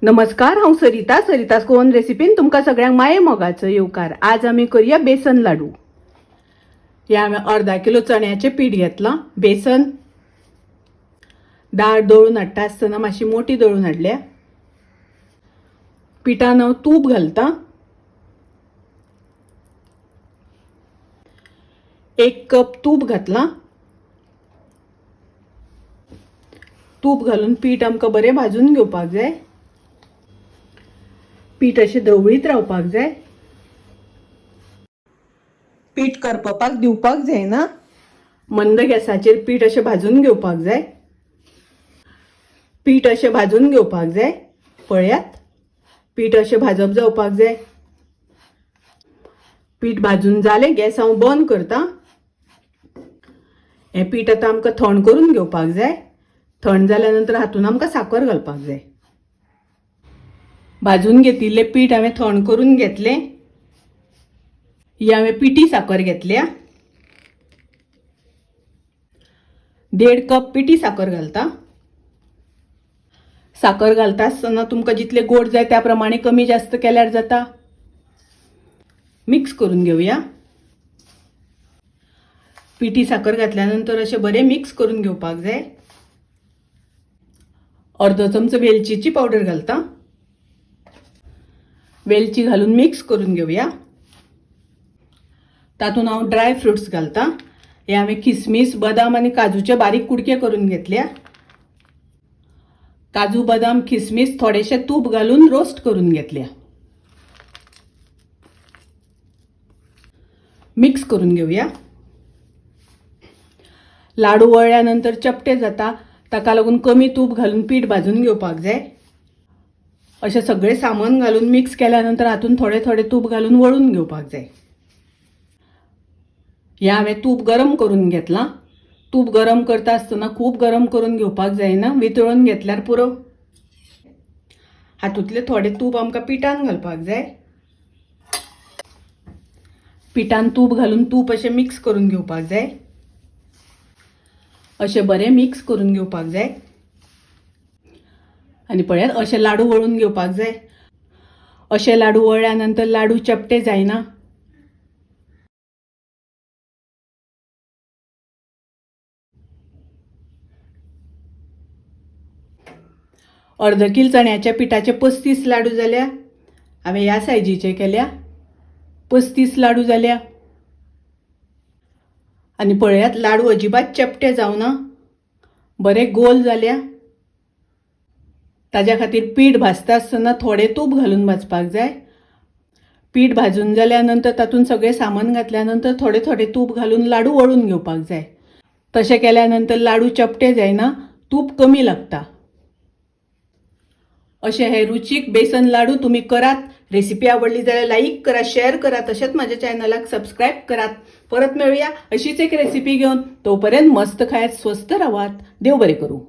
नमस्कार, हांव सरिता. सरितास गोवन रेसिपीन तुमकां सगळ्यांक माये मोगाचो येवकार. आज आमी करूया बेसन लाडू. हे हांवें अर्दा किलो चण्याचें पीठ घेतलां. बेसन दाळ दळून हाडटा आसतना मातशी मोटी दळून हाडल्या. पिठान हांव तूप घालतां. 1 कप तूप घातलां. तूप घालून पीठ आमकां बरें भाजून घेवपाक जाय. पीठ अशें धवळीत रावपाक जाय. पीठ करपपाक दिवपाक जायना. मंद गॅसाचेर पीठ अशें भाजून घेवपाक जाय. पीठ अशें भाजून घेवपाक जाय. पळयात, पीठ अशें भाजप जावपाक जाय. पीठ भाजून जालें, गॅस हांव बंद करता. हें पीठ आतां आमकां थंड करून घेवपाक जाय. थंड जाल्या नंतर हातून आमकां साकर घालपाक जाय. भाजून घेतिल्लें पीठ हांवें थंड करून घेतलें. ही हांवें पिठी साकर घेतल्या. 1.5 कप पिठी साकर घालता. साकर घालता आसतना तुमकां जितले गोड जाय त्या प्रमाणे कमी जास्त केल्यार जाता. मिक्स करून घेवया. पिठी साकर घातल्या नंतर अशें बरें मिक्स करून घेवपाक जाय. अर्दो चमचो वेलचीची पावडर घालता. वेलची घालून मिक्स करून घेवया. तातूंत हांव ड्राय फ्रुट्स घालता. हे हांवें किसमीस, बदाम आनी काजूचे बारीक कुडके करून घेतल्या. काजू, बदाम, किसमीस थोडेशे तूप घालून रोस्ट करून घेतल्या. मिक्स करून घेवया. लाडू वळ्ळ्या नंतर चपटे जाता, ताका लागून कमी तूप घालून पीठ भाजून घेवपाक जाय. अशें सगळें सामान घालून मिक्स केल्या नंतर हातून थोडे थोडे तूप घालून वळून घेवपाक जाय. हें हांवें तूप गरम करून घेतलां. तूप गरम करता आसतना खूब गरम करून घेवपाक जायना, वितळून घेतल्यार पुरो. हातूंतलें थोडें तूप आमकां पिठान घालपाक जाय. पिठान तूप घालून तूप अशें मिक्स करून घेवपाक जाय. अशें बरें मिक्स करून घेवपाक जाय. आनी पळयात, अशें लाडू वळून घेवपाक जाय. अशें लाडू वळ्ळ्या नंतर लाडू चपटे जायना. अर्द कील चण्याच्या पिठाचे 35 लाडू जाल्या. हांवें ह्या सायजीचे केल्या. 35 लाडू जाल्या. आनी पळयात, लाडू अजिबात चपटे जावना, बरे गोल जाल्या. ताज्या खातीर पीठ भाजता आसतना थोडें तूप घालून भाजपाक जाय. पीठ भाजून जाल्या नंतर तातूंत सगळें सामान घातल्या नंतर थोडें थोडें तूप घालून लाडू वळून घेवपाक जाय. तशें केल्या नंतर लाडू चपटे जायना, तूप कमी लागता. अशे हे रुचीक बेसन लाडू तुमी करात. रेसिपी आवडली जाल्यार लाईक करा, शेअर करा, तशेंच माझ्या चॅनलाक सबस्क्राईब करात. परत मेळूया अशीच एक रेसिपी घेवन. तोपर्यंत मस्त खायात, स्वस्थ रावात. देव बरें करूं.